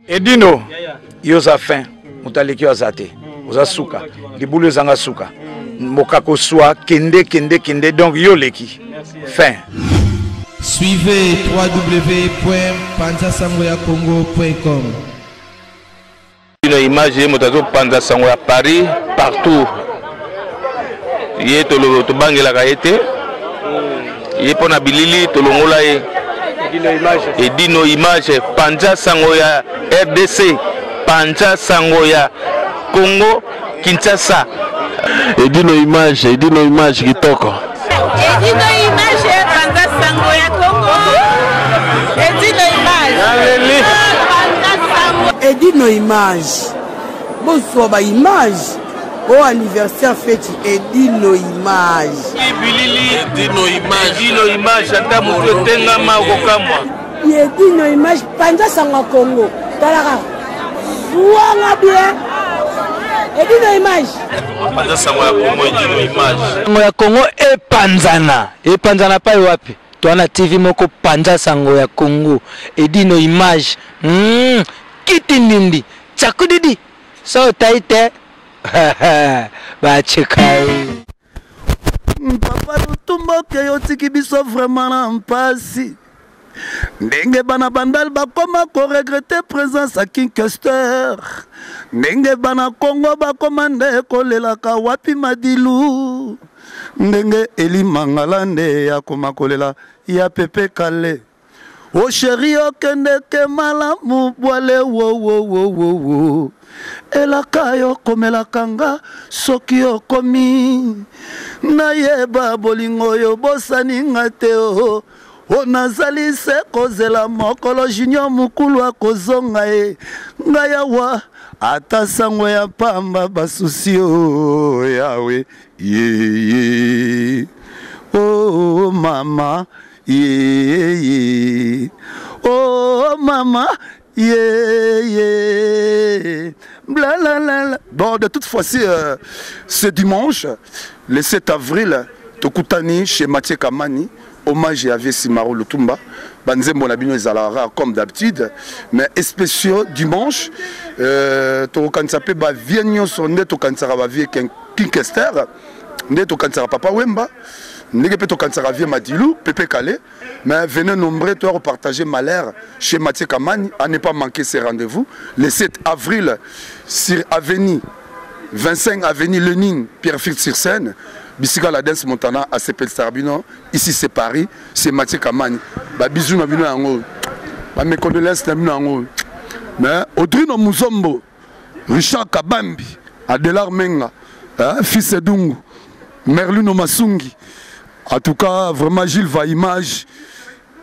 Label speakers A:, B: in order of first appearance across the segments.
A: Edino, yo oza fin, moto aleki yo aza te, oza suka, libulu ezanga suka, mboka koswa, kende kende kende, donc yo oleki, fin.
B: Suivez www.panzasangoyacongo.com
C: Bino image ye moto azopanza sango ya Paris partout ye tobangelaka ye te ye mpo na bilili tolongola ye edino image panza sango ya rdc panza sango ya congo kinshasa
D: edino image edino image kitoko
E: edino image panza sango ya congo edino image
F: edino image bozwa ba image o anniversaire feti edino image
C: bilili edino image edino image ata motu etengama okokamwa
F: edino image panza sango ya congo talaka zwanga bien edino image
C: panza sango ya congo edino image
G: sango ya congo epanzana epanzana pai wapi toa na tv moko panza sango ya congo edino image mm, kiti ndindi tsakudidi so otai te bacheka
H: Papa Lutumba okeyi otiki biso vraiment na mpasi ndenge bana bandal bakoma koregrete présence ya King Kester ndenge bana Congo bakoma nde kolelaka wapi madilu ndenge Eli Mangala nde akoma kolela ya Pepe Kale O chéri okendeke malamu bwale wowowowowo elaka yo komelaka nga soki okomi nayeba bolingo oyo bosani nga te o o nazali se kozela mokolo junior mokulu akozonga ye ngai awa ata sango ya pamba basusi o yawe yeye o oh, mama yeah, oh mama yeah, yeah. Bla, la, la, la. Bon, de toute fois-ci, euh, ce dimanche, le 7 avril, Tokutani chez Mathieu Kamani, hommage à Vieux Simaro Lutumba. Banzembo na bino ezalaka comme d'habitude, mais spéciaux dimanche, euh, tokokanisa pe ba vieux nyonso nde tokanisaka ba vieux King Kester, nde tokanisaka Papa Wemba, ndenge mpe tokanisaka vieux Madilu, Pepe Kale, mais venez nombreux toi repartager malheur chez Mathieu Kamani, à ne pas manquer ces rendez-vous le 7 avril sur avenue 25 avenue Lénine, Pierrefitte sur Seine, bisika la Dance Montana à Sepel Sarbino, ici c'est Paris, c'est Mathieu Kamani. Ba bisous na bino yango. Ba mes condoléances na bino yango. Mais Audrino Muzombo, Richard Kabambi, Adelar Menga, hein, fils Edungu, Merlino Masungi. En tout cas, vraiment Gilles va image,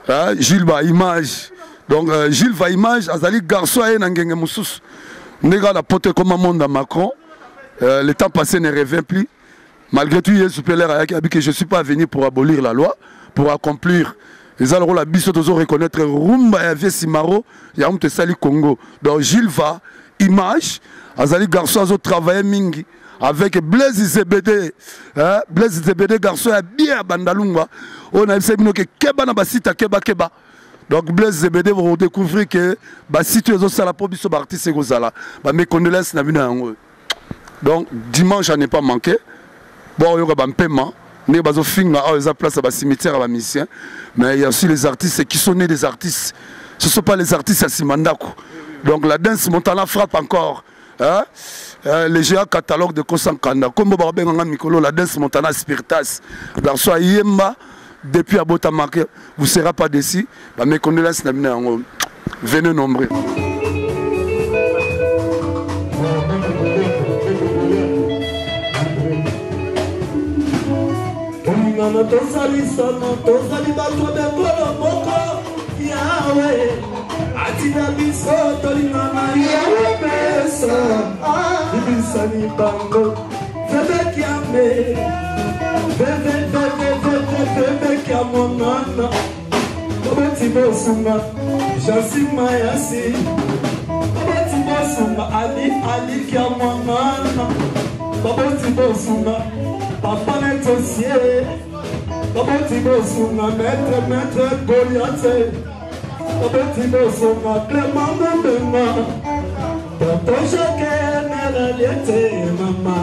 H: hein, Gilles va image. Donc euh, Gilles va image, azali garçon aye na ngenge mususu. Ndega la pote comme monde à Macron. Euh, le temps passé ne revient plus. Malgré tout, Yesu Peler ayaki abi que je suis pas venu pour abolir la loi, pour accomplir eza lokola biso tozo reconnaître rumba ya vieux Simaro ya moto esali Congo. Donc Gilles va image azali garçon azo travailler mingi avec Blaise Zebede hein? Blaise Zebede garçon ya bien ya Bandalungwa oyo nayebisa bino ke keba na basite keba keba donc Blaise Zebede vous découvrir que basite oyo ezosala mpo biso baartiste ekozala ba mes condoléances na bino yango donc dimanche à ne pas manquer baoyoka bampema ndenge bazofinga awa eza place ya bacimetière ya bamusicien mais il y a aussi les artistes qui sont nés des artistes ce sont pas les artistes ya nsima ndako donc la danse montana frappe encore hein? Euh, le géant catalogue de kosankanda kombo bakobenganga mikolo la danse montana spiritas garçon ayemba depuis abotamaka vous sera pas déçu ba mes condoléances na bino yango venez nombreux
I: Tolingana tosalisana tozali bato bekolo moko yawe atinda biso tolingana yawe pesa libisani bango vebekiame vevevevevevevebekia monana baboti bosunga jansi mayasi baboti bosunga ali alikia mwanana baboti bosunga papa netosie baboti bosunga maître maître goliate Babeti bosonga Clement Mubenga Tonton Jacques Meraliete mama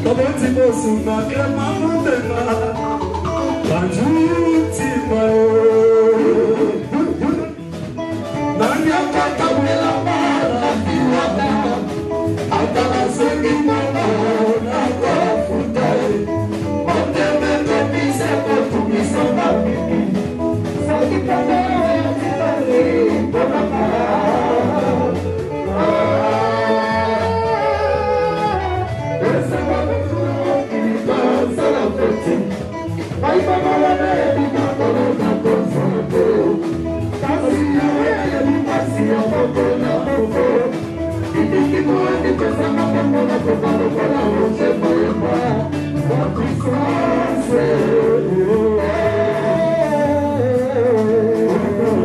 I: Babeti bosonga Clement Mubenga Banjutima Nani akakamela mara kiwata Ata nasengi mwana nakofuta ye Motema ekobisa kotungisa mingi Soki papa ya mpona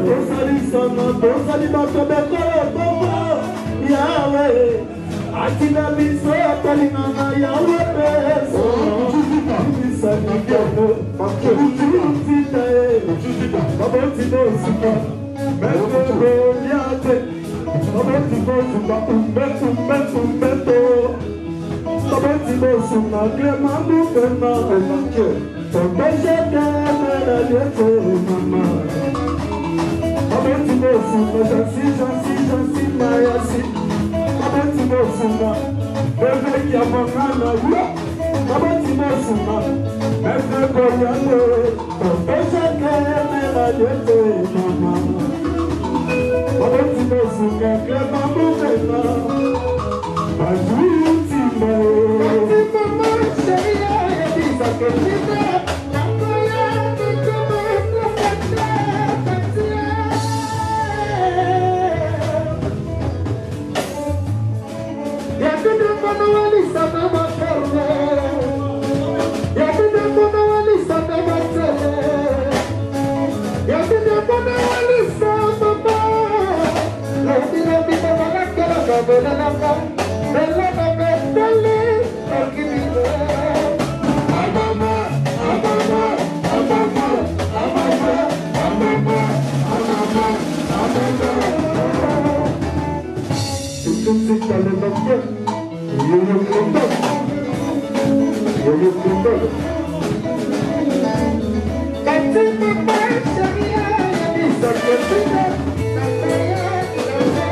I: Tosalisana tozali bato bekolo bongo yawe atinda biso tolingana yawe peso bisanikeno ututinda ye baboti bosuka mekokolia te baboti bosuka umbe umbe umbe to baboti bosuka clema mubema tobejetemeraliete mama baboti bosuka jansi jansi jansi mayasi baboti bosuka eveki ya mongana yo baboti bosuka mefekoyande tobejetemeraliete mama baboti bosuka clema mubema bazutimba
J: Thank you.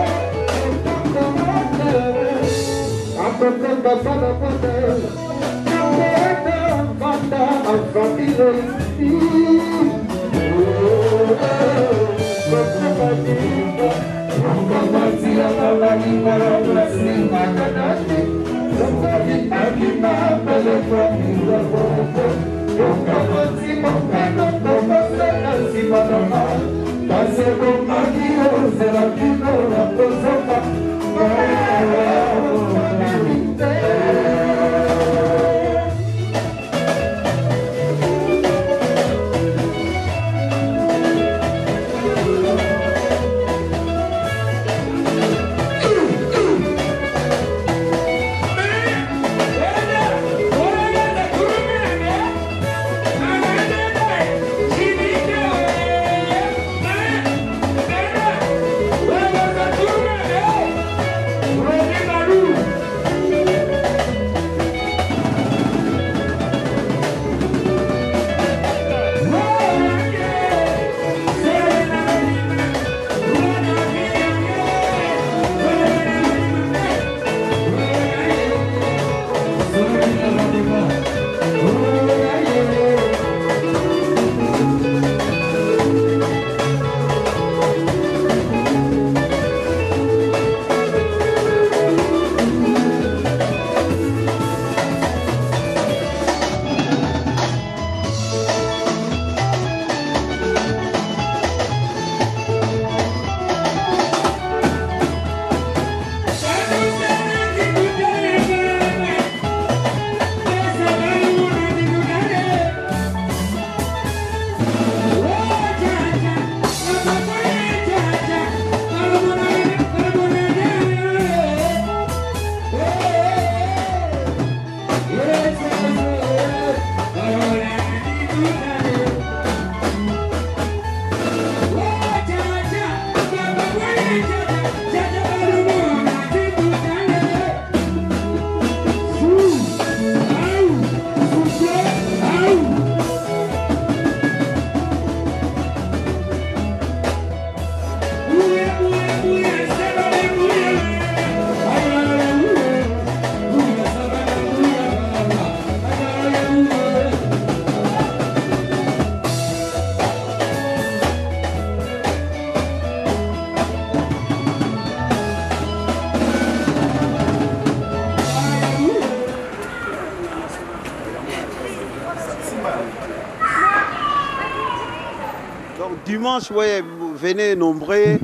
J: Dimanche, ouais, venez nombreux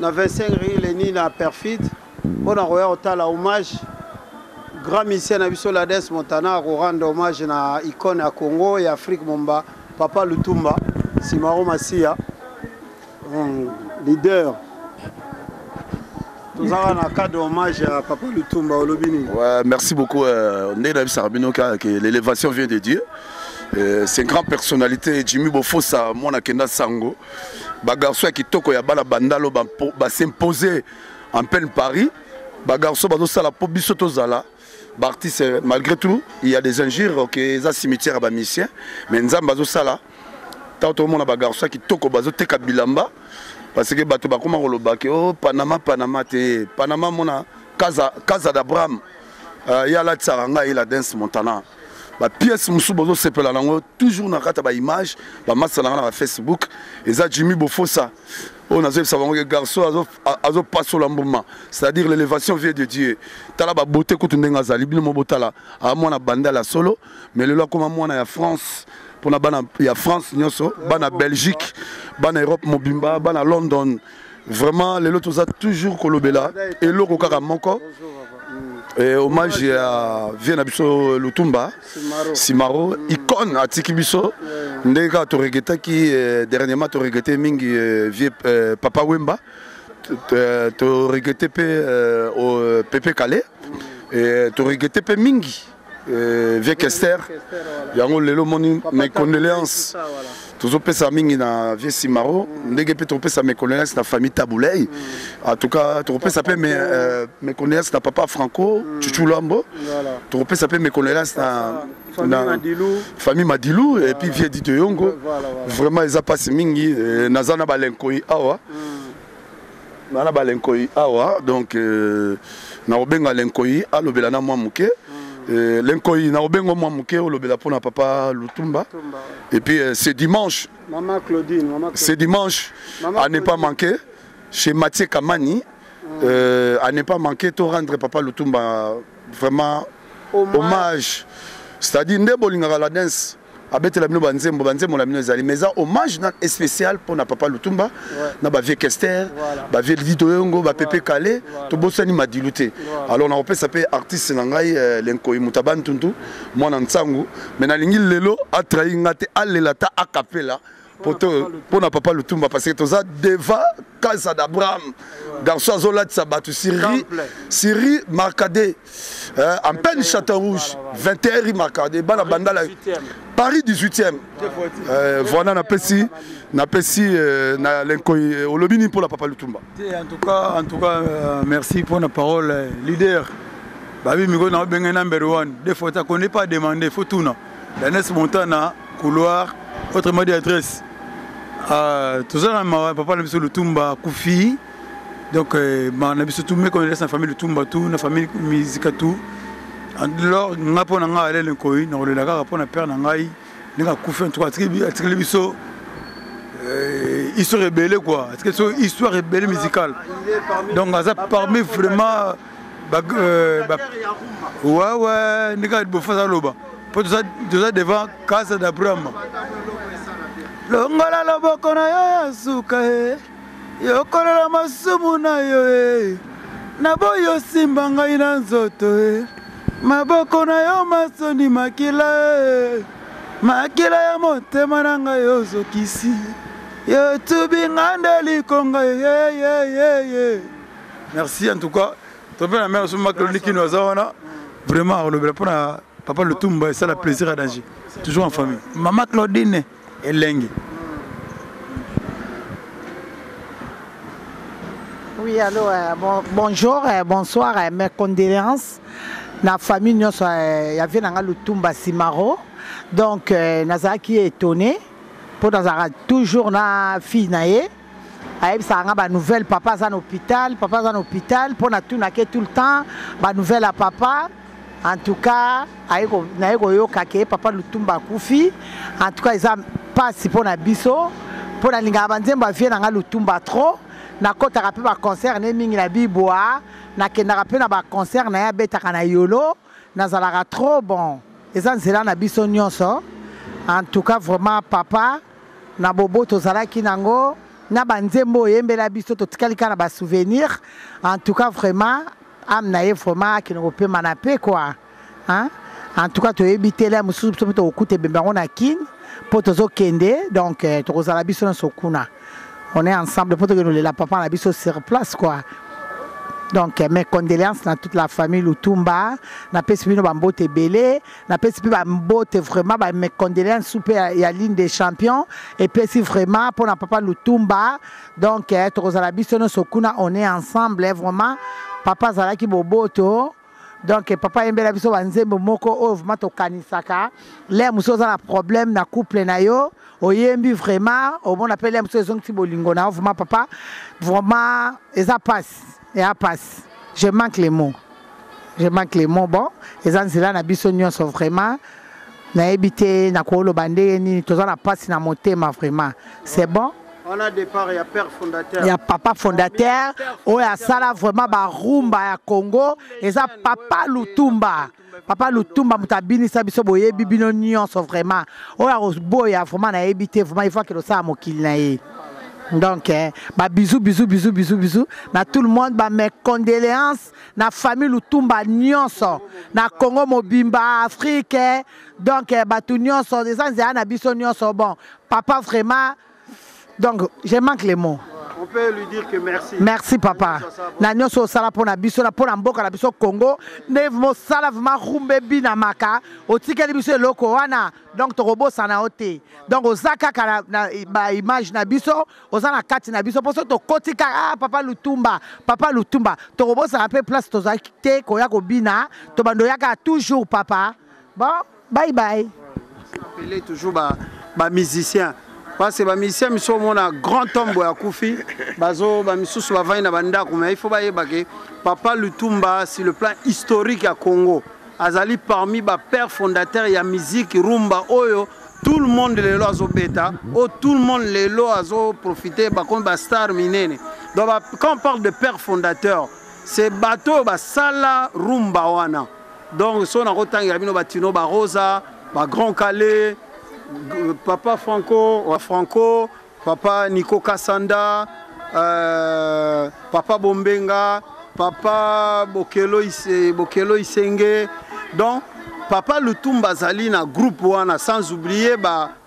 J: na 25 rue Lénine à Perfide mpona koya kotala hommage grand musicien na biso Lades Montana akorendre hommage na icône ya Congo ya Afrique momba Papa Lutumba Simaro Masia leader tozaka na cadre hommage ya Papa Lutumba olobi nini?
H: Ouais, merci beaucoup euh, ndenge nayebisaka bino kaka que l'élévation vient de Dieu. C'est une grande personnalité Jimmy Bofosa mwana kenda sango ba garçon ya kitoko ya bana bandalo ba, ba s'imposer en pleine Paris ba garçon bazosala po biso tozala ba artiste malgré tout il y a des injures ok eza cimetière ya ba musiciens mais nzambe azosala ntango tomona ba garçon ya kitoko bazoteka bilamba parce que bato bakoma koloba ke oh, Panama Panama te Panama mona Casa, Casa d'Abraham euh, ye alatisaka ngai la Dance Montana bapièce mosusu bozosepela nango toujours na kati ya baimage bamasa na nga na bafacebook eza Jimmy Bofosa oyo nazoyebisa bango ke garçon azopasola mbuma, c'est-à-dire l'élévation vient de Dieu. Tala babote kutu ndenge azali bino mo botala aa mwana bandala ya solo mais lelo akoma mwana ya France mpona bana ya France nyonso, bana Belgique, bana Europe mobimba, bana London. Vraiment lelo toza toujours kolobela eloko kaka moko et hommage ya vie na biso Lutumba Simaro, icône atiki biso ndenge kaka toregretaki dernièrement, toregrete mingi vie Papa Wemba, toregrete mpe Pepe Kale, toregrete mpe mingi vieux Kester. Yango lelo moni mes condoléances tozopesa mingi na vieux Simaro, ndenge mpe tokopesa mes condoléances na famille Taboulay. En tout cas tokopesa mpe mes condoléances na papa Franco Chuchu Lambo, tokopesa mpe mes condoléances na famille Madilu et puis vieux Dito Yongo. Vraiment eza mpasi mingi. Naza na balenkoi awa, na na balenkoi awa, donc nakobenga lenkoi alobela na mwa moke. Lenkoi, nakobenga mwa moke olobela mpona papa Lutumba. Et puis c'est dimanche.
J: Maman Claudine, Maman Claudine.
H: C'est dimanche. Maman à ne pas manquer chez Mathieu Kamani, à ne pas manquer to rendre papa Lutumba vraiment hommage, hommage. C'est-à-dire nde bolingaka la danse abetela bino banzembo, banzembo na bino ezali, mais eza hommage na spécial mpona papa Lutumba na bavieux Kester, bavieux Dito Yongo, bapepe Kale, tobosani Madilu te. Alors nakopesa mpe artiste na ngai Lenkoi Mutaba Ntuntu mwana Nsangu, mais nalingi lelo atrahi nga te, alela ta akapela mpona papa Lutumba parce que toza devant Casa d'Abraham, garçon azolatisa bato Siri Siri Marcadé en pleine Château Rouge, 21 rue Marcadé, bana bandala Paris 18e. Voilà, napesi na Lenkoi olobi nini mpona papa Lutumba?
K: En tout cas, merci pour la parole, leader. Babi Miko na benga number one. Des fois, ça connaît pas demander, faut tout non. Danes Montana, couloir, autrement dit adresse. Tout ça, papa na biso Lutumba akufi. Donc, na biso tout, mais qu'on laisse la famille Lutumba tout, la famille Musika tout. Alors, nga mpo na nga alele nkoi na kolela kaka mpo na père na ngai ndenge akufi. En tout cas, atikeli biso histoire ebele quoi, atikeli biso histoire ebele musicale. Donc aza parmi vraiment ouais, ndenge Bofa aloba mpo toza devant Casa d'Abraham. Longola loboko na yo ya suka e yokolela masumu na yo e naboyi osimba ngai na nzoto e maboko na yo masoni makila e makila ya motema na ngai ozokisi yotubi nga nde likonga yeyeyeye. Merci en tout cas. Tope na mare so Makeloni Kino aza wana vraiment akolobela mpona papa Lutumba. Esala plaisir à danger, toujours en famille. Mama Claudine Elengi.
L: Oui, allô, bon, bonjour, bonsoir, mes condoléances. La famille nyonso ya vieux na nga Lutumba Simaro. Donc, nazalaki étonné mpo nazalaka toujours na fille na ye ayebisaka nga banouvelle, papa aza na hôpital, papa aza na hôpital, mpo natunake tout le temps banouvelle ya papa. En tout cas naye koyoka ke papa Lutumba akufi. En tout cas eza mpasi mpo na biso, mpo nalingaka banzembo ya vieux na nga Lutumba trop. Nakɔtaka mpe baconcert ne mingi na Bibwa, nakendaka mpe na baconcert na ye abetaka na Yolo, nazalaka trop. Bon, eza nzela na biso nyonso. En tout cas vraiment papa Na boboto ozalaki nango na banzembo oyembela biso, totikali kaka na basouvenir. En tout cas vraiment, âme na ye vraiment akende kopema na pe quoi, hein? En tout cas toyebi te la mosusu biso mpe tokokuta ebembe yango na Kine mpo tozokende. Donc eh, tokozala biso nyonso kuna, on est ensemble mpo tokende olela papa na biso sur place quoi. Donc eh, mes condoléances na toute la famille Lutumba. Napesi bino bambote ebele, napesi mpe bambote vraiment, ba mes condoléances mpe ya ligne des champions epesi vraiment mpona papa Lutumba. Donc eh, tokozala biso nyonso kuna, on est ensemble eh, vraiment papa azalaki boboto. Donc papa ayembela biso banzembo moko oyo vraiment tokanisaka. L'heure mosusu oza na problème na couple na yo, oyembi, vraiment omona mpe l'heure mosusu ezongisi bolingo na yo. Vraiment papa, vraiment eza pasi, eza pasi. Je manque les mots, je manque les mots. Bon, eza nzela na biso nyonso. Vraiment nayebi te nakoloba ndenge nini, toza na pasi na motema vraiment. C'est bon.
J: On a départ ya père fondateur.
L: Ya papa fondateur oyo asala vraiment barumba ya Congo, eza papa Lutumba. Papa Lutumba moto abinisa biso, boyebi bino nyonso. Vraiment oyo akoboya, vraiment nayebi te. Vraiment il faut akende osala mokili na ye. Donc eh, ba bisous, bisous, bisous, bisous, bisous na tout le monde, ba mes condoléances na famille Lutumba nyonso na Congo mobimba, Afrique eh. Donc eh, bato nyonso, eza nzela na biso nyonso. Bon, papa vraiment, donc je manque les mots.
J: On peut lui dire que merci.
L: Merci papa na nyonso osala mpona biso na mpona mboka na biso Congo. Nde mosala vraiment rumba ebinamaka, otikeli biso eloko wana. Donc tokobosana yo te. Donc oza kaka na baimage na biso, oza na kati na biso, mpo so tokoti kaka, ah, papa Lutumba, papa Lutumba, tokobosana mpe place tozalaki te koya kobina, tobanda oyaka toujours papa. Bon, bye bye.
J: Appelé toujours ba ba musicien, parce que bamusicien miso omona grand homme boye akufi, bazo bamisusu bavandi na bandako, mais il faut bayeba ke papa Lutumba, sur le plan historique ya Congo, azali parmi bapère fondateur ya musique rumba oyo tout le monde lelo azobeta, oyo tout le monde lelo azoprofite, bakomi bastar minene. Donc quand on parle de père fondateur, c'est bato oyo basala rumba wana. Donc so nakotangela bino batino Barosa, bagrand Calais, papa Franco, Franco, papa Nico Kasanda, papa Bombenga, papa Bokelo, Ise, Bokelo Isenge. Donc papa Lutumba azali na groupe wana, sans oublier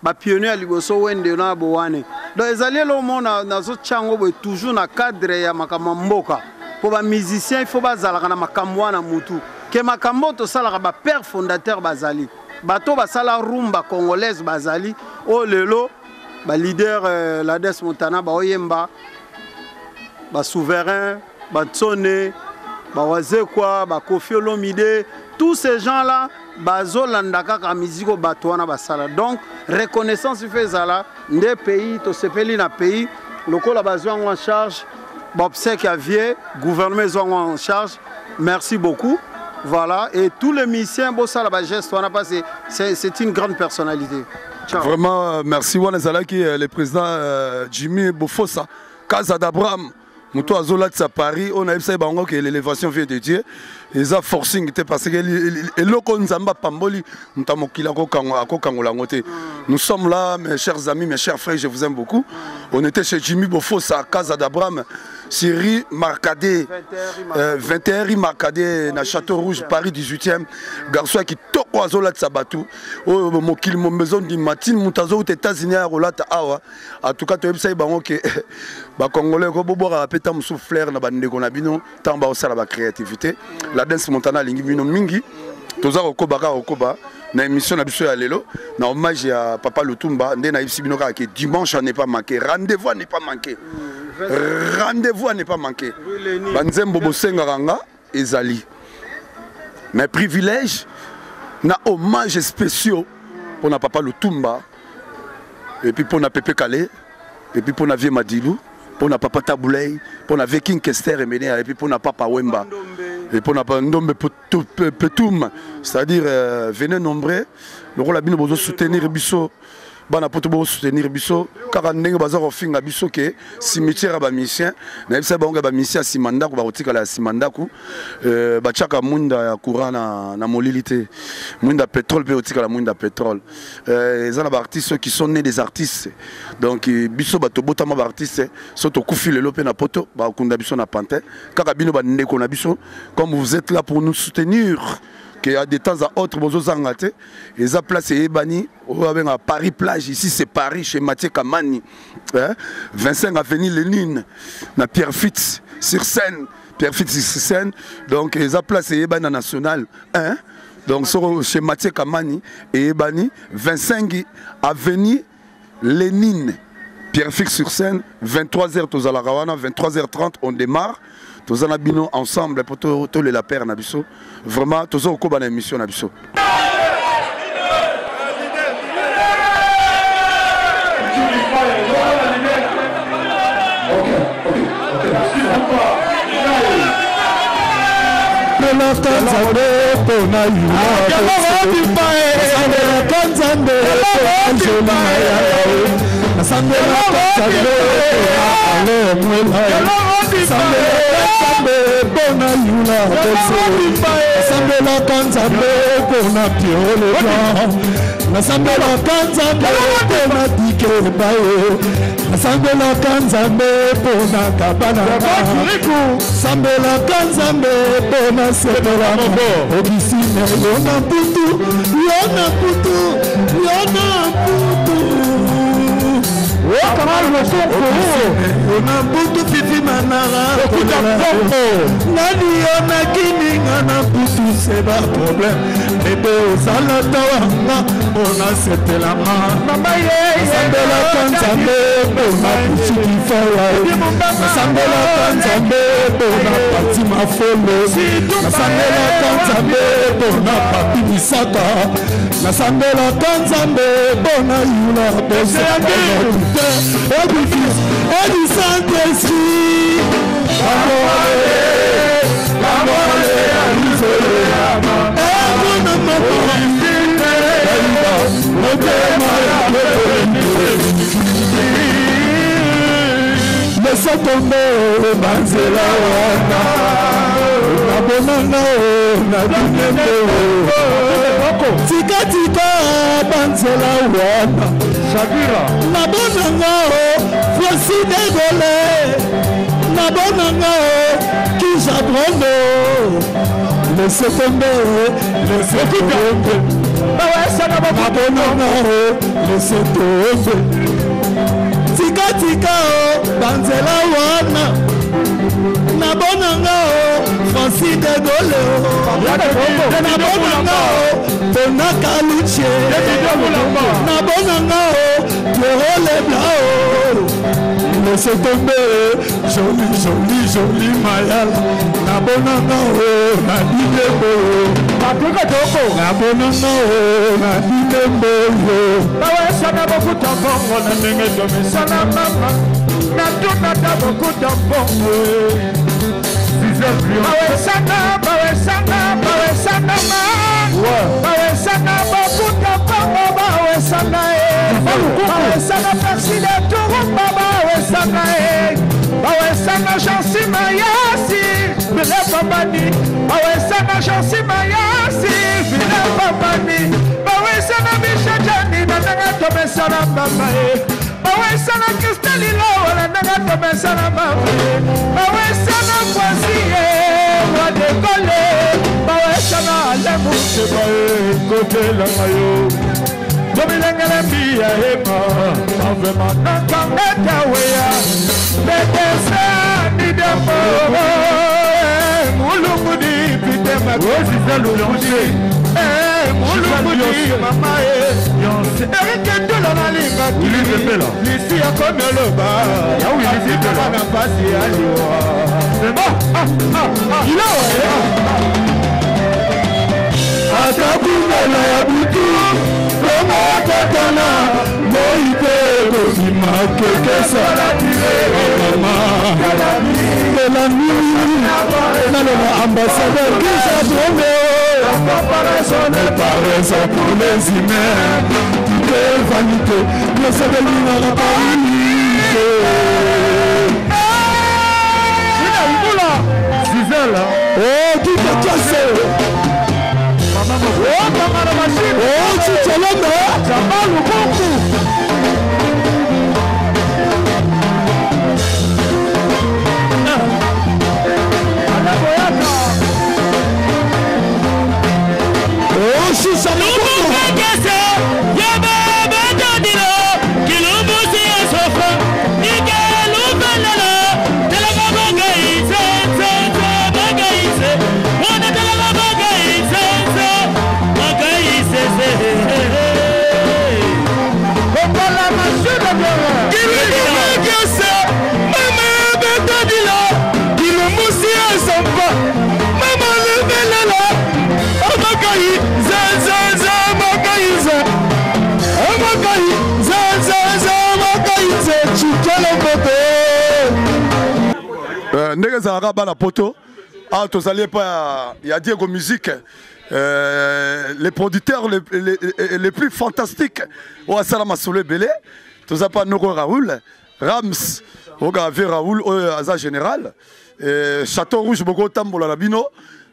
J: bapionnier ya liboso, Wende na Bowane. Donc ezali eloko moko nazotya yango boye toujours na cadre ya makambo ya mboka, mpo bamusicien il faut bazalaka na makambo wana mutu ke makambo oyo tosalaka. Bapère fondateur bazali, bato basala rumba congolaise bazali, oyo lelo baleader Lades Montana baoyemba, basouverain, batsone, bawazekwa, bakofi Olomide, tous ces gens là bazolanda kaka musique oyo bato wana basala. Donc reconnaissance ife ezala nde pays tosepeli na pays lokola bazwi yango en charge, baobsèque ya vieux, gouvernement ezwa yango en charge. Merci beaucoup. Voilà, et tous les musiciens bosala bageste wana parce que c'est une grande personnalité. Ciao.
H: Vraiment, merci. Wana ezalaki le président Jimmy Bofosa, Casa d'Abraham. Moto azolatisa Paris oyo nayebisa ye bango ke l'élévation vient de Dieu, eza forcing te, parce que eloko Nzambe apamboli, moto ya mokili akokangola yango te. Nous sommes là, mes chers amis, mes chers frères, je vous aime beaucoup. On était chez Jimmy Bofosa, Casa d'Abraham, Siri Marcadé, 21 rue Marcadé na Château Rouge, Paris 18e. Garçon ya kitoko azolatisa bato oyo mokili maison ndima tini moto azouta États-Unis aya kolata awa. En tout cas toyebisa ye bango ke bacongolais ko bobwakaka mpe ta mosusu flair na bandeko na bino ntango baosala bacréativité. La Dance Montana alingi bino mingi. Toza kokoba kaka kokoba na émission na biso ya lelo na hommage ya papa Lutumba. Nde nayebisi bino kaka ke dimanche à ne pas manquer, rendez-vous à ne pas manquer, rendez-vous à ne pas manquer. Banzembo bosengaka nga ezali, mais privilège na hommage spéciaux mpona papa Lutumba, et puis mpona Pepe Kale, et puis mpona vieux Madilu, mpona papa Tabuley, mpona vieux King Kester Emenea, et puis mpona papa Wemba, et mpona Ndombe Petum. C'est-à-dire venez nombreux lokola bino bozo soutenir biso. Bana poto bo soutenir biso kaka ndenge baza kofinga biso ke cimetière ya bamusicien. Nayebisa bango ya bamusicien ya nsima ndako bakotikala ya nsima ndako. Euh, batiaka mwinda ya courant na, na molili te, mwinda ya pétrole mpe otikala mwinda ya pétrole. Euh, eza na baartiste qui sont nés des artistes, donc euh, biso bato botama baartiste, so tokufi lelo mpe na poto bakunda biso na pantin. Kaka bino bandeko na biso, comme vous êtes là pour nous soutenir, que à de temps à autre bozozanga te. Eza place eyebani oyo babengaka Paris Plage. Ici c'est Paris, chez Mathieu Kamani, hein? 25 avenue Lénine, na Pierre Fitz sur scène, Pierre Fitz sur scène. Donc eza place eyebani na national 1. Donc soko chez Mathieu Kamani eyebani, 25 avenue Lénine, Pierre Fix sur scène, 23h tozalaka wana, 23h30 on démarre. Toza na bino ensemble po tolela père na biso. Vraiment toza kokoba na émission na biso.
I: Nasambelaka Nzambe mpo na yunasambelaka Nzambe mpo na Joli na yawe, nasambelaka Nzambe mpo na Ale Mwela, nasambelaka Nzambe mpo na Yula Boso, nasambelaka Nzambe mpo na Piero Leblanc, nasambelaka Nzambe mpo na Dike Baye, nasambelaka Nzambe mpo na Kabana, sambelaka Nzambe mpo na sepela obisine yo na mputu, yo na mputu, yo na mputu, yo na mputu, fifi manara nani yo nakininga na mputu, se ba problème bebe ozala tawanga mpona sepelama. Nasambelaka Nzambe mpona kusukifawa, nasambelaka Nzambe mpona Pati Mafolo, nasambelaka Nzambe mpona Papi Misaka, nasambelaka Nzambe mpona Yula Boso et du Fils et du Saint-Esprit. Laisse tomber banzela wana, nabonanga o na binembe, tikatika banzela wana, nabonanga o Francis de Gaulle, nabonanga o Kijabrondo. Laisse tomber, laisse tomber, nabonanga o, laisse tomber, tikatika o banzela wana, nabonanga o Francis de Gaulle o, nabonanga o Mpona Kaluche, nabonanga o Piero Leblanc o. Laisse tomber, joli joli joli mayala, nabonanga o na dilembo, nabonanga o na dilembo yo.
M: Bawesana bokuta bongo na ndenge tomesana mama, natunata bokuta bongo. Bawesana, bawesana, bawesana ma, bawesana bokuta bongo, bawesana e, bawesana Persile Turumba, bawesana e, bawesana Jansi Mayasi Vile Pambani, bawesana Jansi Mayasi Vile Pambani, bawesana Michel na ndenge tomesana mama e, bawesana Kristeli Lowa na ndenge tomesana mama e, bawesana Kwasi ye Wadekole, bawesana Alemu Seba e kotelanga yo tomilengele mbiya ema mavema nakangeta weya betesa nidemo mulungudi pitema mulungudi mama e Erike Ndolo nalingaki lisi akomi oloba atikaka na mpasi ya liwa.
I: Ata kungana ya butu kongo akatana moi te kobima kekesa mama Telami naloba ambassadeur Kisha Bromeo. Comparaison n'est pas raison pour les humains. Vanité, vanité, nyonso belingaka vanité.
M: Gisèle.
I: Oh, Kiko Kiase.
M: Oh, Mama Machine.
I: Oh, Chicholombe.
M: Jamal Lukunku.
I: Oh, Shisha Lukunku.
H: Ndenge ezalaka bana poto awa, tozali epai ya Diego Musique, les producteurs les plus fantastiques oyo asala masolo ebele. Toza pa noko Raoul Rams, okaka vie Raoul oyo aza général Château Rouge. Bokotambola na bino,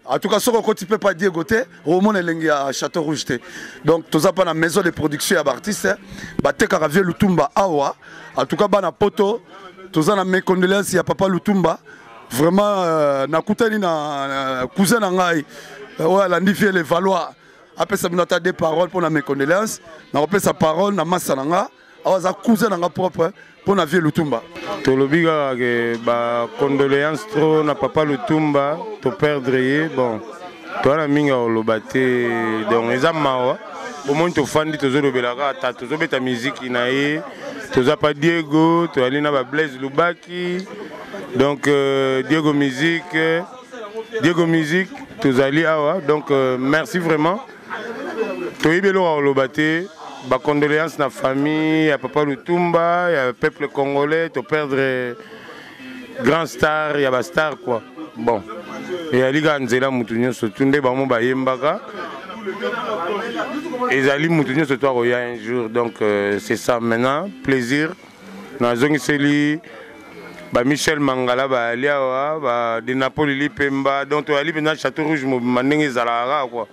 H: en tout cas soki okoti mpe pa Diego te, omona elengi ya Château Rouge te. Donc toza mpa na maison de production ya baartiste, batekaka vie Lutumba awa. En tout cas bana poto, toza na mes condoléances ya papa Lutumba. Vraiment nakutani na cousin na ngai oyo alandi vie Le Valois, apesa bino ata deux paroles mpo na mes condoléances. Nakopesa parole na masa na nga awa, aza cousin na nga propre, mpo na vie Lutumba.
N: Tolobi kaka ke bacondoléance trop na papa Lutumba, toperdre ye. Bon, toza na mingi ya koloba te, donc eza mawa. Bomoni, tofandi tozolobela kaka ta, tozobeta miziki na ye. Toza pa Diego, toyali na bablaise Lubaki, donc Diego Musique, Diego Musique, tozali awa. Donc merci vraiment, toyebi eloko ya koloba te. Bacondoléance na famille ya papa Lutumba, ya peuple congolais. Toperdre grand star ya bastar quoi. Bon, eyali kaka nzela motu nyonso tu nde bango bayembaka, ezali motu nyonso to akoya un jour. Donc c'est ça. Maintenant, plaisir nazongiseli bamichel Mangala, bayali awa, ba de Napoli Lipemba. Donc toyali mpenza Château Rouge mobima ndenge ezalaka kaka quoi.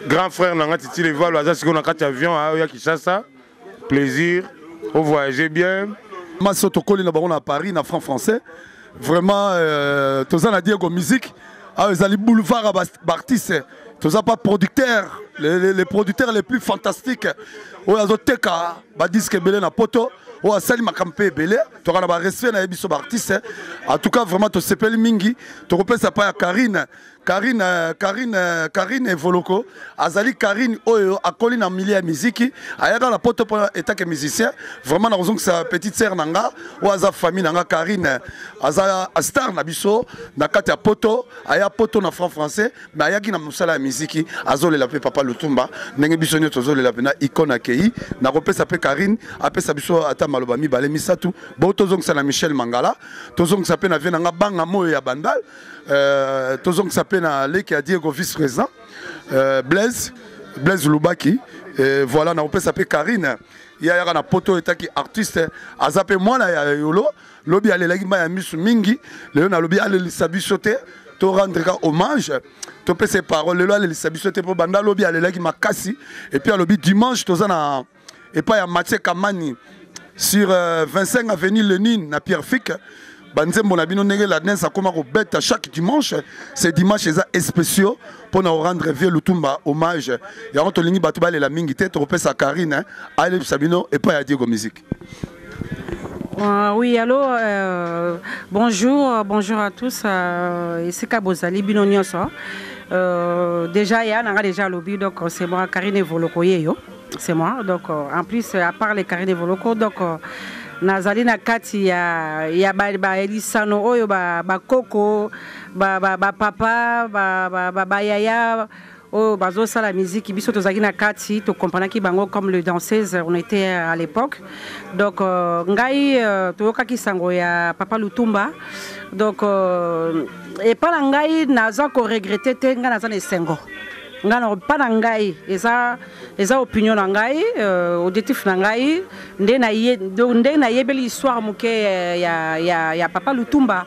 N: Grand frère na nga Titi Levalo aza sikoyo na kati ya avion aoya Kinshasa. Plaisir, ovoyage bien.
H: Maso tokoli na bango na Paris na franc français. Vraiment toza na Diego Musique awa, ezali boulevard ya baartiste. Toza pas producteur, les producteurs les plus fantastiques oyo azoteka badisque ebele na poto, oyo asali makambo mpe ebele. Toka na barespect na ye biso baartiste. En tout cas vraiment tosepeli mingi. Tokopesa pa ya Karine, Karine, Karine, Karine Evoloko. Azali Karine oyo akoli na milieu ya miziki, ayaka na poto mpo etake musicien. Vraiment nakozongisa petite sœur na nga oyo aza famille na nga. Karine aza star na biso na kati ya poto, aya poto na franc français, mais ayaki na mosala ya miziki. Azolela mpe papa Lutumba ndenge biso nyonso tozolela mpena icône akei. Nakopesa mpe Karine apesa biso ata maloba mibale misato. Bo tozongisa na Michel Mangala, tozongisa mpe na vie na nga Banga Moyo ya Bandal, tozongisa mpe na leki ya Diego, vice président Blaise, Blaise Lubaki. Et voilà, nakopesa mpe Karine, ye ayaka na poto etaki artiste, aza mpe mwana ya yolo. Lobi alelaki mai ya misu mingi, lelo nalobi alelisa biso te. To rendre ka hommage, topesa parole. Lelo alelisa biso te mpo banda lobi alelaki makasi. Et puis alobi dimanche toza na epai ya Mathieu Kamani sur 25 avenue Lénine na Pierre Fick. Banzembo na bino ndenge la Dance akoma kobeta chaque dimanche, ce dimanche eza spéciaux mpona korendre vieux Lutumba hommage. Yango tolingi bato balela mingi te. Tokopesa Karine ayelebisa bino epai ya Diego Musique.
O: Oui, allô, bonjour, bonjour à tous. Esika bozali bino nyonso. Déjà, il y a déjà lobi, donc c'est moi, Karine Evoloko yeyo. C'est moi. Donc, en plus, à part les Karine Evoloko, donc, nazali na kati ya ba elisano oyo ba bakoko, ba ba, ba papa, ba ba, ba, ba yaya oyo bazosala musique. Biso tozalaki na kati, tokomprenaki bango comme le danseuse on était à l'époque. Donc ngai toyokaki sango ya papa Lutumba. Donc epa na ngai, naza koregretter te, ngai naza na esengo. Ngai na mpa na ngai eza eza opinion na ngai euh, objectif na ngai nde na ye nde nayebeli histoire moke euh, ya, ya, ya papa Lutumba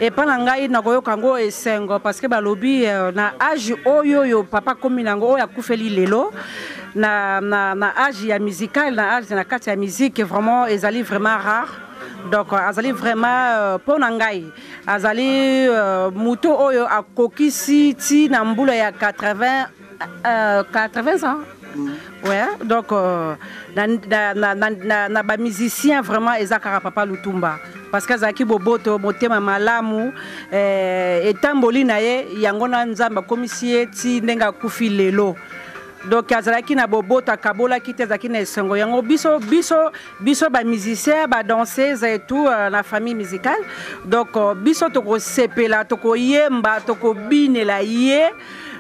O: epa na ngai nakoyoka yango esengo parce que balobi euh, na age oyo oyo papa akomi na yango oyo akufeli lelo na, na, na age ya musical na age na kati ya musique vraiment ezali vraiment rare donc azali vraiment mpo na ngai azali euh, moto oyo akokisi ti na mbula ya 80 euh, 80 ans mm. ouais donc euh, na, na, na, na, na, na bamusicien vraiment eza kaka papa lutumba parce que azalaki boboto motema malamu eh, etamboli na ye yango na nzambe akomisi ye ti ndenge akufi lelo donc azalaki na boboto akabolaki te azalaki na esengo yango biso biso biso bamusicien badanseuse et tout euh, na famille musicale donc euh, biso tokosepela tokoyemba tokobinela ye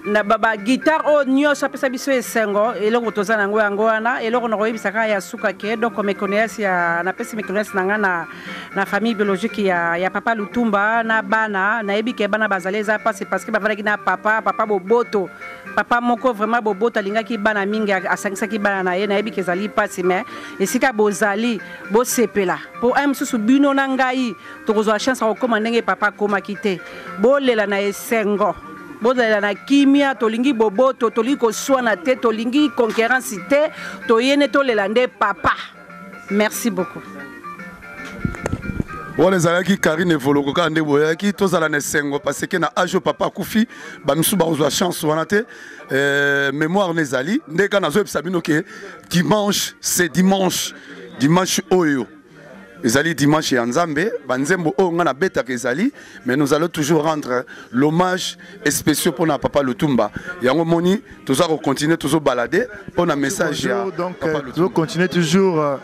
O: na baguitare oyo nyonso apesa biso esengo eloko toza na yango yango wana eloko nakoyebisa kaka ya suka ke donc meconnaissance ya napesi meconnaissance na ngai na, na famille biologique ya, ya papa lutumba na bana nayebi ke bana bazali eza mpasi parce que bavandaki na papa papa boboto papa moko vraiment boboto alingaki bana mingi asangisaki bana na ye nayebi ke ezali mpasi mais esika bozali bosepela mpo un mosusu bino na ngai tokozwa chance ya kokóma ndenge papa akomaki te bolela na esengo bozalela na kimia tolingi boboto tolingi koswana te tolingi concurrence te toyene tolela nde papa merci beaucoup
H: wana ezalaki karine evoloko kaka nde boyaki tozala na esengo parce que na age oyo papa akufi bamisusu bakozwa chance wana te euh, mémoire na ezali nde kaka nazoyebisa bino ke dimanche c'est dimanche dimanche oyo ezali dimanche ya nzambe banzembo oyo ngai nabetaka ezali mais nous allons toujours rendre l'hommage spéciaux mpo na papa lutumba yango moni toza kocontinue tozobalade mpo na message ya
K: donc euh, tozocontinue toujours euh,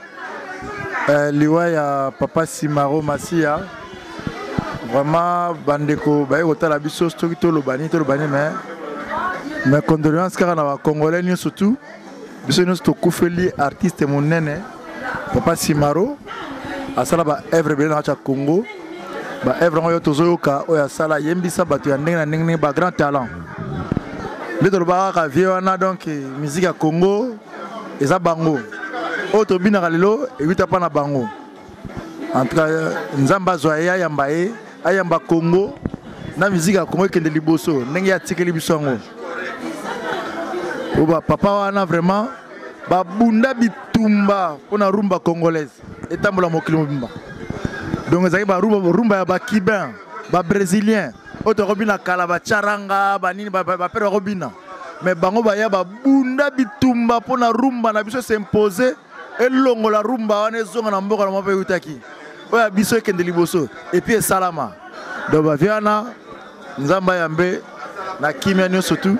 K: euh, liwa ya papa simaro masiya vraiment bandeko baye kotala biso soki toloba nini toloba nini mais mais condoléance kaka na bacongolais nyonso tout biso nyonso tokufeli artiste monene papa simaro asala ba œuvre ebele na kati ya congo ba œuvre yango oyo tozoyoka oyo asala ayembisa bato ya ndenge na ndenge ndenge ba grand talent nde tolobaka kaka vie wana donc musique ya congo eza bango oyo tobinaka lelo ewuta mpa na bango en tout cas nzambe azwa ye ayamba ye ayamba congo na musique ya congo ekende liboso ndenge ye atikeli biso yango oyo bapapa wana vraiment babunda bitumba mpo na rumba congolaise etambola mokili mobimba donc ezalaki barumba rumba ya bacubain babrésilien oyo tokobina kala bacharanga banini bapere bakobina mais bango baya babunda bitumba mpo na rumba na biso s'impose elongola rumba wana ezonga na mboka na moko mpe eutaki oyo ya biso ekende liboso epuis esalama donc bavie wana nzambe ayambe na kimia nyonso tu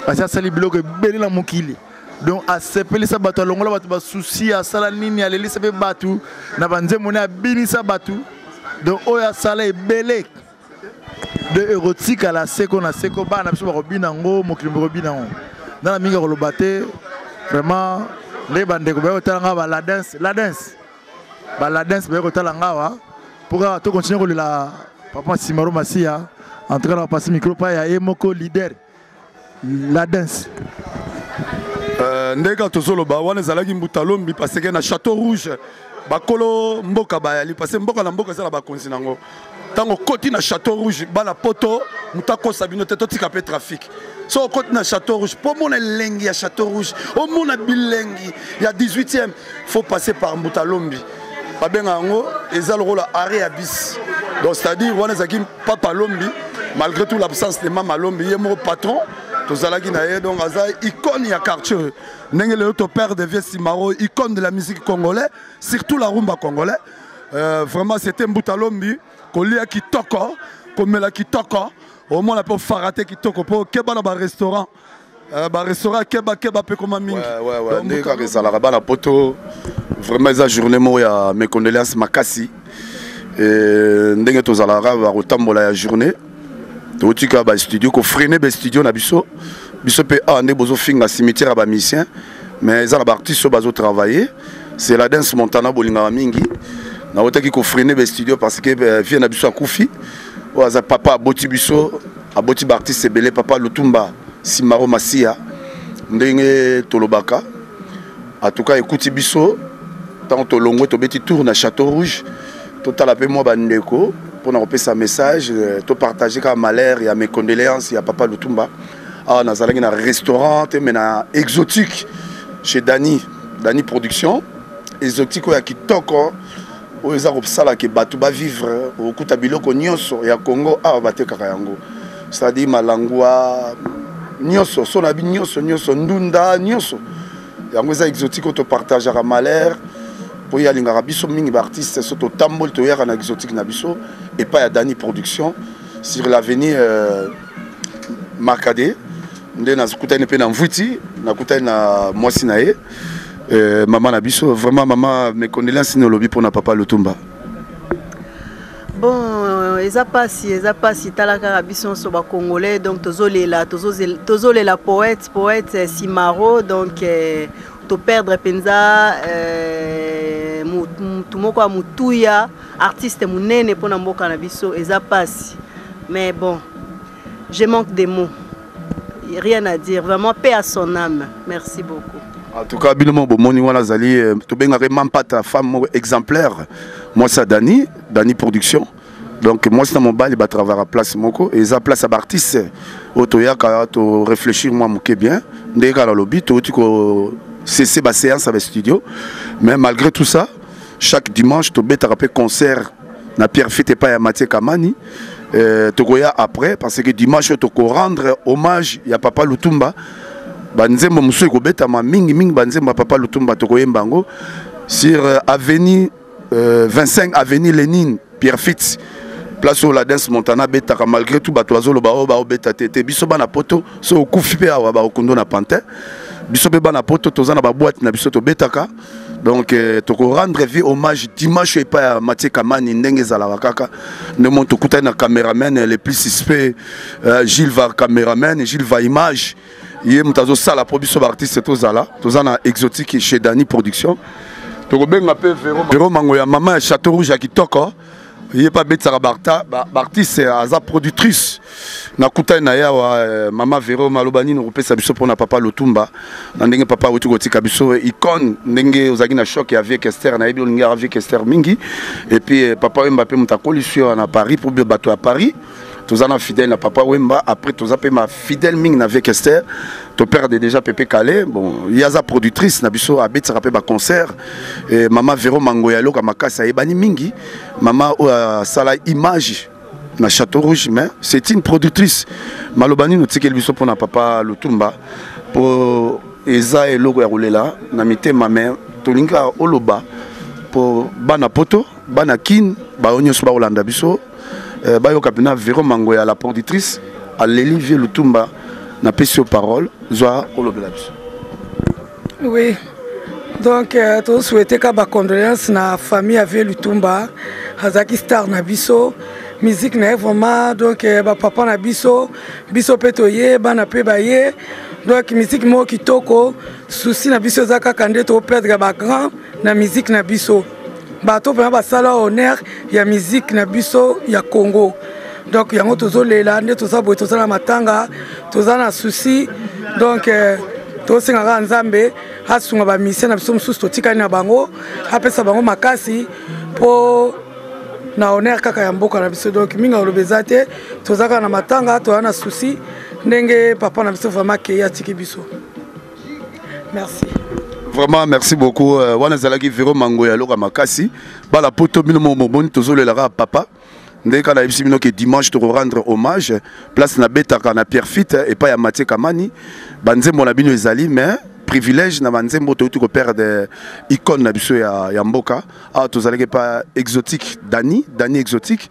K: asi asali biloko ebele na mokili donc asepelisa bato alongola bato basusi asala nini alelisa mpe bato na banzembo ne abinisa bato donc oyo asala ebele de ekotikala seko na seko bana na biso bakobina yango mokili bokobina yango nga na mingi ya koloba te vraiment nde bandeko baye kotala nga baladens ladens baladens baye kotala nga awa mpo kaka tokontinue kolela papa simaro masiya en tout cas na bapasi micro pa ya ye moko leader ladens
H: euh, ndenge kaka tozoloba wana ezalaki mbuta lombi parce que na château rouge bakolo mboka bayali parce que mboka na mboka eza na bakonzi nango ntango okoti na château rouge bana poto moto akosa bino te totika mpe trafic so okoti na château rouge mpo omona elengi ya château rouge omona bilengi ya 18e faut passer par mbuta lombi babenga yango eza lokola arrêt ya bis donc c'est à dire wana ezalaki papa lombi malgré tout l'absence de mama lombi ye moko patron tozalaki na ye donc aza icône ya quartier ndenge lelo to père de vieux simaro icône de la musique congolais surtout la rumba congolais euh, vraiment c'était mbuta lombi kolia kitoko komela kitoko omona mpe ofara te kitoko mpo keba na barestaurant euh, barestaurant keba keba mpe koma mingi ndenge kaka ezalaka bana poto vraiment eza journée moko ya mes condoléances makasi ndenge tozalaka bakotambola ya journée totika bastudio kofrene bastudio na biso biso mpe awa nde bozofinga cimetière ya bamusicien mais eza na baartiste oyo bazotravaille c'est la danse montana bolingaka mingi nautaki kofrene bastudio parce que euh, vie na biso akufi oyo aza papa aboti biso aboti baartiste ebele papa lutumba Simaro Masia ndenge tolobaka. En tout cas ekuti biso ntango tolongwe tobeti tour na Château Rouge totala mpe mwa bandeko mpo na kopesa message euh, topartage kaka malheur ya mes condoléances ya papa Lutumba. Awa nazalaki na restaurant te mais na exotique chez Dani, Dani Production, exotique oyo ya kitoko oyo eza kosala ke bato bavivre okuta biloko nyonso ya Congo awa batekaka yango, c'est-à-dire malangwa nyonso so na bi nyonso nyonso ndunda nyonso yango eza exotique oyo topartageaka malheur mpo ye alingaka biso mingi baartiste so totamboli toyaka na exotique na biso epai ya Dani Production sur l'avenue euh, Marcade nde nakutani mpe na mvuti nakutani na mwasi na ye euh, mama na biso vraiment mama mes condoléances nini olobi mpona papa Lutumba.
P: Bon, eza pasi, eza pasi, tala kaka biso nyonso ba congolais donc tozolela, tozolela poète, poète eh, Simaro donc eh, to perdre mpenza eh, mutu moko ya motuya, artiste monene mpona mboka na biso, eza pasi. Mais bon, je manque de mots. Rien à dire, vraiment paix à son âme. Merci beaucoup.
H: En tout cas, bino moko bomoni wana azali euh, tobengaka ye Mampata, femme moko exemplaire, mwasi ya Dani, Dani Production. Donc mwasi na mobali batravara place moko, eza place ya baartiste oyo toyaka to réfléchir mwa moke bien ndenge kaka nalobi touti ko cesser ba séance ya ba studio, mais malgré tout ça chaque dimanche tobetaka mpe concert na Pierre Fite epai ya Mathieu Kamani. Euh, tokoya après parce que dimanche oyo tokorendre hommage ya papa Lutumba, banzembo mosusu ekobetama mingi mingi, banzembo ya papa Lutumba tokoyemba yango sur euh, avenue euh, 25 avenue Lénine Pierre Fitz, place oyo la Dance Montana abetaka. Malgré tout bato bazoloba oyo baobeta te te, biso bana poto so okufi mpe awa bakokundo na pantin, biso mpe bana poto toza na baboite na biso tobetaka. Donc euh, tokorendre vie hommage dimanche epai ya Mathieu Kamani ndenge ezalaka kaka nde mo tokutani na cameraman le plus suspect euh, Gilles va cameraman Gilles va image ye moto azosala mpo biso baartiste tozala toza na exotique chez Dani Production. Tokobenga mpe Vero Mango ya mama ya Château Rouge ya kitoko, ye mpe abetisaka baartiste, aza productrice. Nakutani na ye awa euh, mama Vero, maloba nini okopesa biso mpona papa Lutumba na ndenge papa awuti kotika biso icône, ndenge ozalaki na choc ya vieux Kester, nayebi olingi yaka vieux Kester mingi, et puis euh, papa Wemba mpe moto akolisi yo na Paris, mpo bato ya Paris toza na fidèle na papa Wemba, après toza mpe ma fidèle mingi na vieux Kester. Toperde déjà Pepe Kale, bon ye aza productrice na biso, abetisaka mpe baconcert. Mama Vero Mango ya eloko ya makasi ayebani mingi, mama oyo asala image na Château Rouge, mais c'est une productrice. Maloba nini otikeli biso mpona papa Lutumba, mpo eza eloko ya kolela na mitema, mais tolingi kaka oloba mpo bana poto, bana Kin, bayo nyonso bakolanda biso euh, bayoka mpena Vero Mango ya la productrice aleli vieux Lutumba. Napesi yo parole, zwa olobela biso.
Q: Oui, donc euh, tosouhaite ka bacondoléance na famille ya vieux Lutumba, azalaki star na biso, musique na ye vraiment donc euh, bapapa na biso, biso mpe toye bana mpe baye, donc musique moko kitoko. Souci na biso eza kaka nde toperdre bagrand na musique na biso, bato mpena basala honneur ya musique na biso ya Congo. Donc yango tozolela nde toza boye, toza na matanga, toza na souci, donc euh, tosenga kaka Nzambe asunga bamisien na biso mosusu totikali na bango, apesa bango makasi mpo na honneur kaka ya mboka na biso. Donc mingi aloba eza te, toza kaka na matanga, toza na souci ndenge papa na biso vraiment akei atiki biso. Merci.
H: Vraiment merci beaucoup euh, wana ezalaki Vero Mango ya loka makasi bala poto bino mo moboni tozolelaka papa ndenge kaka nayebisi bino ke dimanche tokorendre hommage place nabetaka na Pierre Fit epai ya Mathieu Kamani, banzembo na bino ezali mais privilège na banzembo touti koperdre icône na biso ya, ya mboka. Awa tozalaki epa exotique Dani, Dani exotique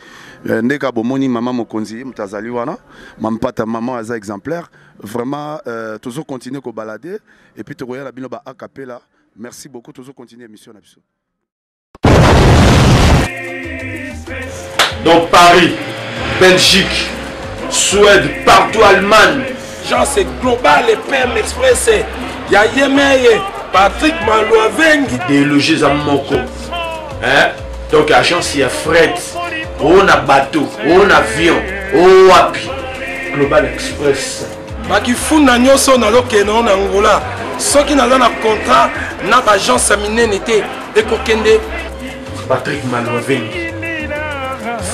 H: euh, ndenge kaka bomoni mama mokonzi ye moto azali wana mampata, mama aza exemplaire vraiment euh, tozo continuer kobalade et puis tokoyala bino ba acapella. Merci beaucoup, tozo continuer émission na biso.
R: Dans Paris, Belgique, Suède, partout, Allemagne.
S: Genre c'est global et PM Express. Ya Yemeye, Patrick Malouavengi.
R: Déloger za moko. Hein? Donc agence ya fret, on a bateau, on avion, on wapi. Global Express.
S: Bakifunda nyonso nazokende ngo na Angola. Soki naza na contrat na ba agence ya minene te ekokende.
R: Patrick Malwavengi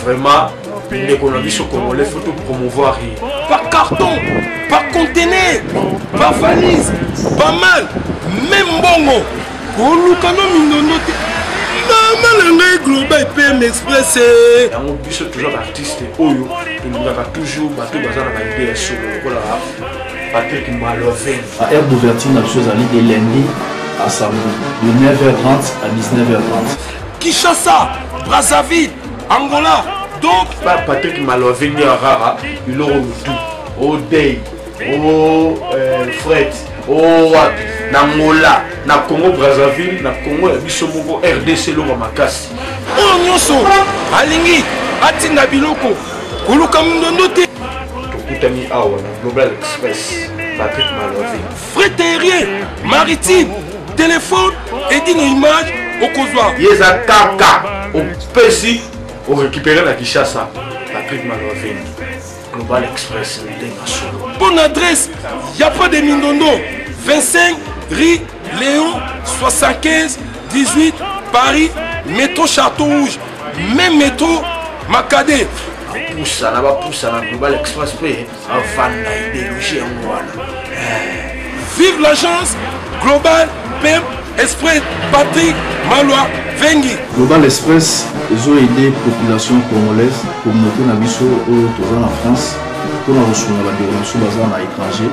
R: vraiment ndeko na biso congolais faut to promouvoir ye.
S: Par carton, par conteneur, par valise, pas mal, même mbongo. Koluka no mindondo te. Mama na ngai Global PM Express. Eh.
R: Yango biso toza ba artiste oyo tolingaka toujours bato baza na ba idée ya solo lokola Patrick Maloven.
T: Ba heure d'ouverture na biso ezali de lundi à samedi de 9h30 à 19h30.
S: Kinshasa, Brazzaville, Angola. Donc
R: ba Patrick Maloven ya rara biloko mutu o day o euh, fret o wapi na Angola na Congo Brazzaville na Congo ya biso moko RDC eloko makasi.
S: Oyo nyonso alingi atinda biloko koluka mindondo te.
R: Tokutani awa na Global Express Patrick Malovi.
S: Fret aérien, maritime, téléphone, edino image okozwa.
R: Ye eza kaka opesi orécupere na Kinshasa Patrick Malovi. Global Express ndenge solo.
S: Bonne adresse, y a pas de mindondo. 25 rue Léon 75 18 Paris, métro Château Rouge, même métro Makade.
R: Bapusana bapusana Global Express mpe avanda idéologie yango wana.
S: Vive l'agence Global PM Express Patrick Malwa Vengi.
T: Global Express ezo aider population congolaise, communauté na biso oyo toza na France mpona kosunga bandeko na biso baza na étranger,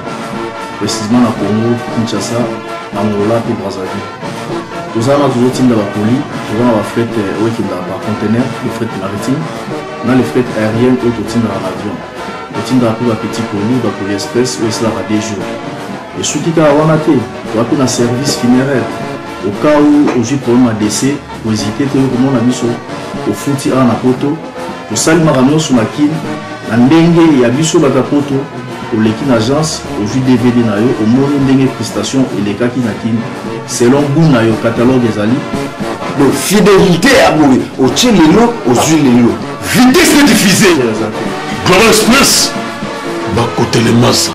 T: précisément na Congo, Kinshasa, Angola mpe Brazzaville. Toza wana tozotinda bakoli, toza na bafret oyo ekendaka par conteneur, le fret maritime na le fret aérien oyo totindaka na avion. Totindaka mpe bapetit colis, bacolis express oyo esalaka 2 jours. Esuki kaka wana te, toza mpe na service funéraire. Au cas où ozwi problème ya décès, kohésite te, okomona biso ofuti awa na poto, tosali makambo nyonso na Kin na ndenge ya biso bato ya poto. Oleki na agence, ozwi DVD na yo, omoni ndenge prestation elekaki na Kin selon goût na yo, catalogue ezali.
U: Donc fidélité ya boye, otie lelo ozwi lelo, vitesse de diffuser.
V: Global Express bakotelemasa.